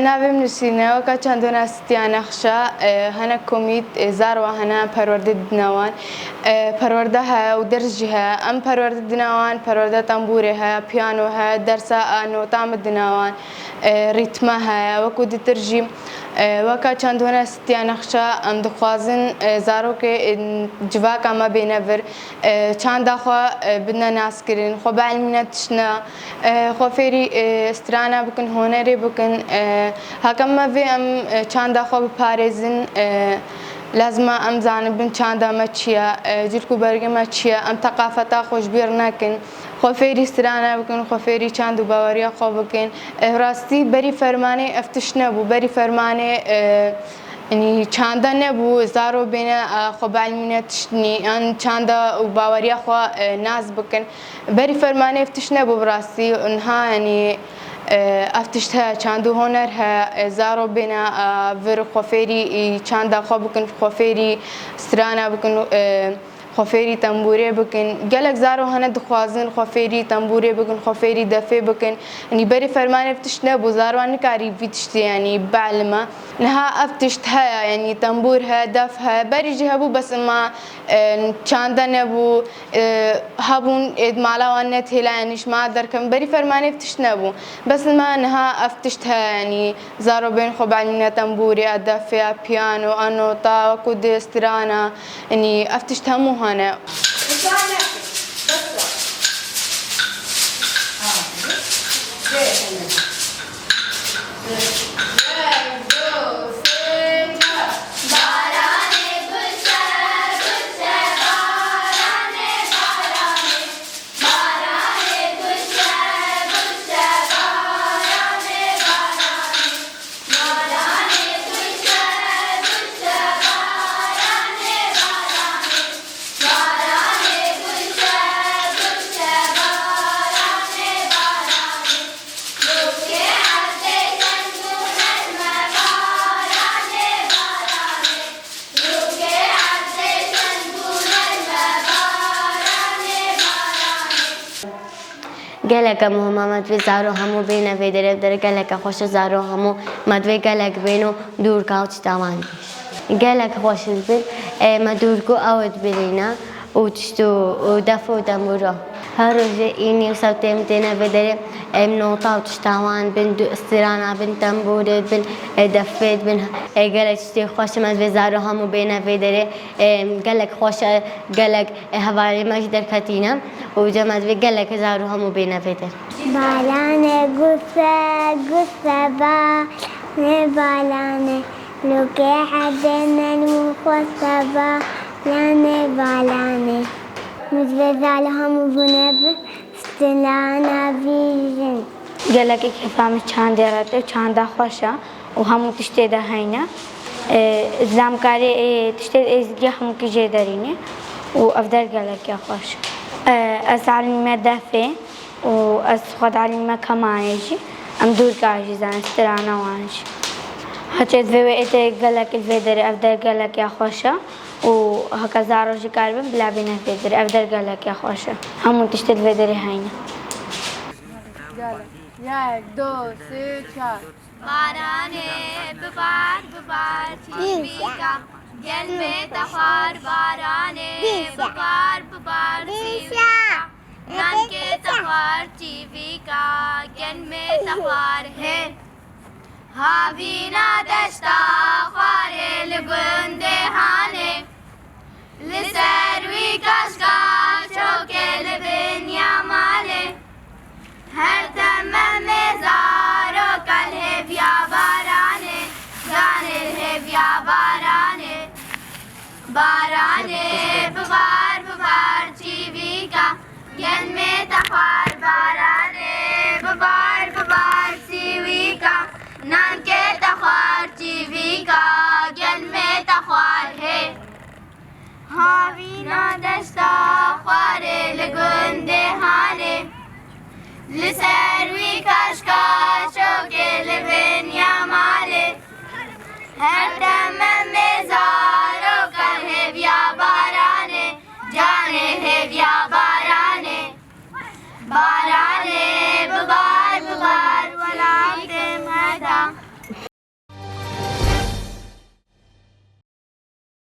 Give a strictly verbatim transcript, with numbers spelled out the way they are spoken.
Navê min Nusîn e, weka çend hona Sitiya Nexşa, e, hene komît, e, zarwa hene, em perwerde didine wan. E, perwerde heye û ders jî heye. Em perwerde didine wan, perwerde tembûrê heye, piyano heye, dersa, e, nota em didine wan, e, rîtme heye. Wekû ditir jî, e, weka çend hona Sitiya Nexşa, em dixwazin, e, zarokê, e, civaka me bêne vir, e, çanda xwe, e, bidine naskirin, xwe bielmîne tiştine, e, xwe fêrî, e, strana bikin, hunerê bikin. E, heke me vê em, e, çanda xwe biparêzin, e, lazim e em zanibin çanda me çi ye, e, cilk û bergê me çi ye, em teqafeta xwe ji bîr nekin, xwe fêrî strana bikin, xwe fêrî çand û baweriya xwe bikin. E, rastî berî fermanê ev tişt nebû, berî fermanê, e, Yanî çanda nebû, zaro bêne, e, xwe bielmîne tiştnî, yan çanda û baweriya xwe, e, nas bikin. Berî fermanê ev tişt nebû bi rastî. Niha, yanî, e, ev tişt heye, çand û huner heye, e, zaro bêne, e, vir xwe fêrî, e, çanda xwe bikin, xwe fêrî strana bikin, e, xwe fêrî tembûrê bikin. Gelek zaro hene dixwazin xwe fêrî tembûrê bikin, xwe fêrî defê bikin. Yanî berî fermanê ev tişt nebû, zaroan nikarî vî tiştê, yanî, bielime. Niha ev tişt heye, yanî tembûr heye, def heye. Berî jî hebû, bes ima, e, çanda nebû, e, hebûn ê di mala wan netêla, yanî ji mala derkevin. Berî fermanê ev tişt nebû. Bes ima niha ev tişt heye, yanî zaro bên xwe bielmîne tembûrê, a defê, a piyano, a nota, wekû di strana, yanî ev tişt hemû hene. Gelek em hema me divê zaro hemû bêne vê derê, ev dere geleke xweş e, zaro hemû me divê gelek bên û dûrka û tişta wan bî. Gelek xweş dibin, e, me dûrk û ew dibirîne û tişt û, û def û dembûro. Her rojê înî û sewtê em têne vê derê, em nota û tişta wan bin, du-, strana bin, tembûrê bin, e, defê bin, e, gelek tiştê xweş me divê zaro hemû bêne vê derê, e, gelek xweş e, gelek E, hevalê me jî derketîne û cem ez vê gelek zaro hemû bêne vê der. Baranê guse, guse baranê, baranê. Lûkê herdê nen û xweste baranê, baranê. Min vê zalo hemû bûne bi stilana vîjin. Gelekî kefa min çandê re tê, çanda xweş e. û hemû tiştê de heyne. E, zam karê, e, tiştê êzîdî hemûkî jê derîne û ev der gelek ya xweş. E, ez elîme defê û ez xwe de elîme kemanê jî. Em dûrka jî zanin, strana wan jî. Heçê divê wê êtê gelek li vê derê, ev der gelek ya xweş e û heke zaro jî karibin bila bîne vê derê. Ev der gelek ya xweş e. Hemû tiştê li vê derê heyne. Yek, do, sê, çar. Baranê bibar, bibar çîvîka, gelmê te xwar. Baranê bibar, bibar çîvîka, nankê te xwar çîvîka, gelmê te xwar hê. Havîna deşta xwarê li gundê Hanê. Li ser wî kaşka çokê li bin ya malê. Her tememê zaroka li hêviya baranê, ganê li hêviya baranê. Baranê bibar, bibar çîvîka, gelmê te xwar. Baranê bibar, bibar çîvîka, nankê te xwar çîvîka, gelmê te xwar hê. Havîna deşta xwarê li gundê Hanê. Li ser wî kaşka